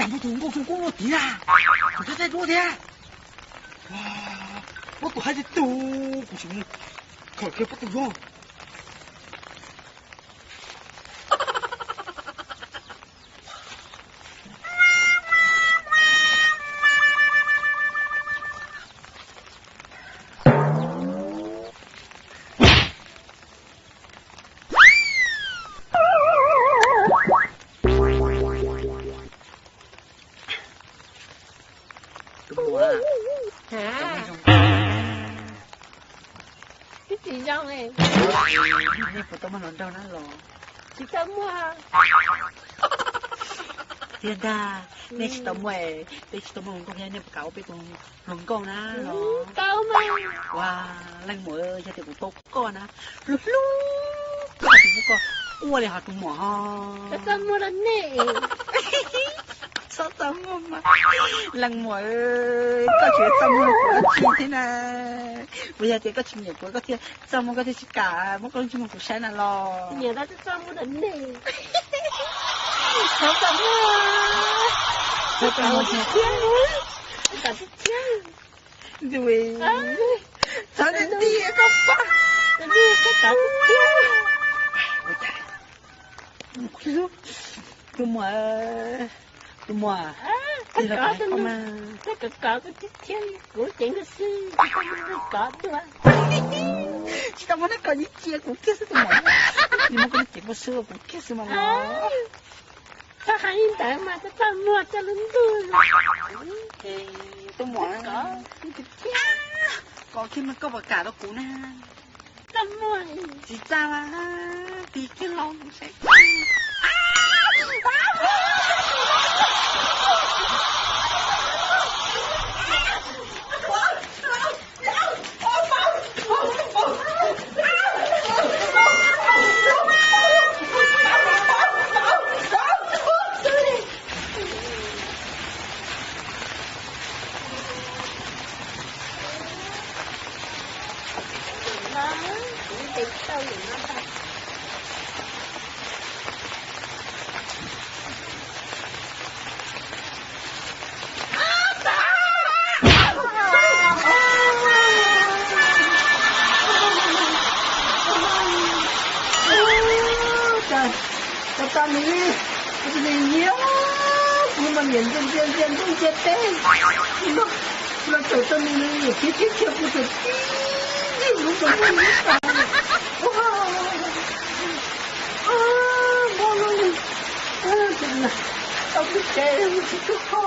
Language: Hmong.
Muaj tus hluas nkauj zoo nkauj luaj tiag, kuv tab txaij duab thiab. Pob tw haib tiag tiag, kuv tsis mus khawm kiag pob tw zoo. Tus muam, twb tsis zoo, nej puas tau muaj hluas nraug na los? Tsis tau muaj. Tiag ntag, nej tsis tau muaj, peb tsis tau muaj hluas nkauj thiab, nej puas kam ua peb tus hluas nkauj na los? Ua, leej muam, yog tias kuv tau koj na, hlub hlub koj, tus muam koj ua li hos tus muam ho. Txaj muag rau nej. Txhob txaj muag mas. Leej muam, koj tsis txaj muag rau kuv dab tsi thiab na? Puas yog tias koj tsis nyiam kuv koj thiaj txaj muag, koj thiaj tsis kam muab koj lub ntsej muag kuv saib na los? Nyiam tab txaj muag rau nej. Txhob txaj muag. Txhob txaj muag thiab. Txhob tiag tiag koj pab. Tus muam, tus muam, tsis tau muaj neeg kom ib cia kuv kiag xwb tus muam. Tsis muaj koj lub cev pub xwb kuv kiag xwb mas los. Txhob hais li ntawd mas, txaj muag txaj lub ntuj. Tus muam, koj kiag mas koj puas kam rau kuv na? Txaj muag. Tsis txaj mas, tig kiag los saib. Tau tau nws li, kuv tus nws nyiam kuv mas niam ntsia ntsia ntsia ntuj ntsia teb, kuv los txawm tau nws li niam khiav khiav khiav kuv txawm tib ncig kuv txawm muaj ib tag. Mob loj li, tau tib tsev tsis tub kho.